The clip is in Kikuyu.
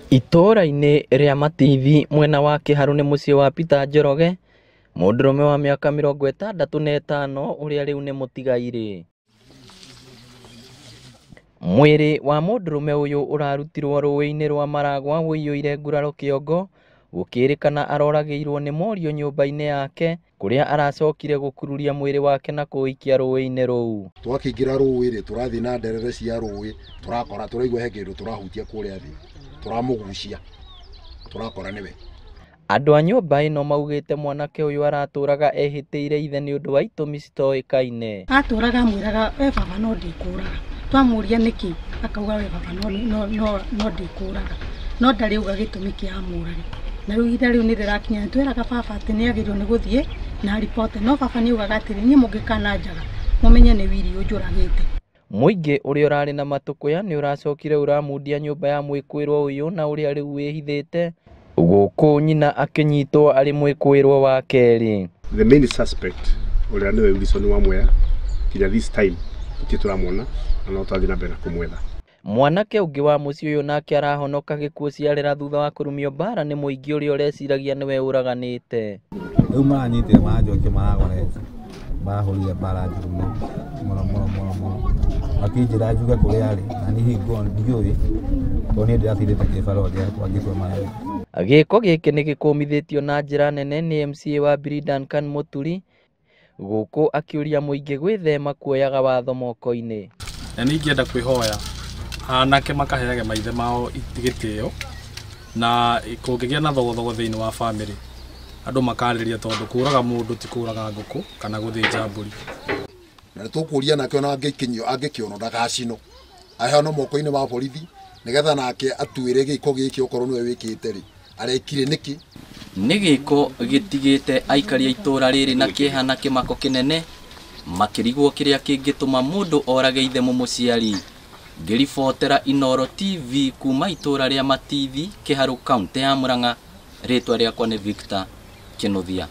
Itũũra-inĩ rĩa Matithi mwena wa Kĩharũ nĩ mũciĩ wa Peter Njoroge, mũndũrũme wa mĩaka 65 ũrĩa rĩu nĩ mũtigairĩ. Mwĩrĩ wa mũndũrũme ũyũ ũrarutirwo rũĩ-inĩ rwa Maragwa ũiyũire nguraro kĩongo, gũkĩrĩkana aroragĩirwo nĩ mũriũ nyũmba-inĩ yake kũrĩa aracokire gũkururia mwĩrĩ wake na kũũikia rũĩ-inĩ rũu. Twakĩingĩra rũĩ rĩ, tũrathiĩ na nderere cia rũĩ, tũrakora tũraigua he kĩndũ tũrahutia kũrĩa thĩ, tũramũgucia, tũrakora nĩwe. Andũ a nyũmba ĩno maugĩte mwanake ũyũ aratũraga ehĩtĩire ithe nĩ ũndũ wa itũmi citoĩkaine. Atũraga amwĩraga we baba no ndĩkũraga, twamũria nĩkĩ akauga we baba no no no no ndĩkũraga, no ndarĩ auga gĩtũmi kĩa amũrage. Na rĩu ihinda rĩu nĩ rĩrakinya nĩtwĩraga baba atĩ nĩ agĩrĩirwo nĩ gũthiĩ na ripote, no baba nĩ augaga atĩrĩ niĩ mũngĩkana njaga mũmenye nĩ Willy ũnjũragĩte. Mũingĩ ũrĩa ũrarĩ na matũkũya nĩ ũracokire ũramundia nyũmba ya mwĩkũĩrwo ũyũ na ũrĩa rĩu wĩhithĩte, gũkũ nyina akĩnyitwo arĩ mwĩkũĩrwo wa kerĩ. The main suspect ũrĩa nĩwe Wilson Wamwea nginya this time tũtirĩ tũramwona na no tũrathiĩ na mbere na kũmwetha. Mwanake ũngĩ wa mũciĩ ũyũ nake arahonoka gĩkuũ ciarera thutha wa kũrumio mbara nĩ mũingĩ ũrĩa ũreciragia nĩwe ũraganĩte. Rĩu maranyitire maranjokia maragorete, marahũrire mbara njũru mũno mũno mũno mũno mũno, makĩnjĩra njuge kũrĩa arĩ na niĩ hingo ndiũĩ tondũ niĩ ndĩratigĩte kĩbarũa gĩakwa ngĩtua marĩa. Gĩko gĩkĩ nĩ gĩkũmithĩtio na njĩra nene nĩ MCA wa Biri Duncan Mũturi, gũkũ akĩũria mũingĩ gwĩthema kuoyaga watho moko-inĩ. Na nĩ ingĩenda kwĩhoya anake makaheage maithe mao gĩtĩo, na kũngĩgĩa na thogothogo thĩinĩ wa bamĩrĩ andũ makarĩria, tondũ kũraga mũndũ ti kũraga ngũkũ kana gũthĩnja mbũri. Na nĩ tũkũria nake ona angĩkinyio angĩkĩonwo ndagacinwo, aheanwo moko-inĩ ma borithi nĩgetha nake atuĩre gĩko gĩkĩ okorwo nĩwe wĩkĩte rĩ, arekire nĩkĩ. Nĩ gĩko gĩtigĩte aikari a itũũra rĩrĩ na kĩeha na kĩmako kĩnene, makĩrigwo kĩrĩa kĩngĩtũma mũndũ orage ithe mũmũciari. Ngĩribotera Inooro TV kuma itũũra rĩa Matithi, Kĩharũ, kaũntĩ ya Murang'a, rĩtwa rĩakwa nĩ Victor Kĩnuthia.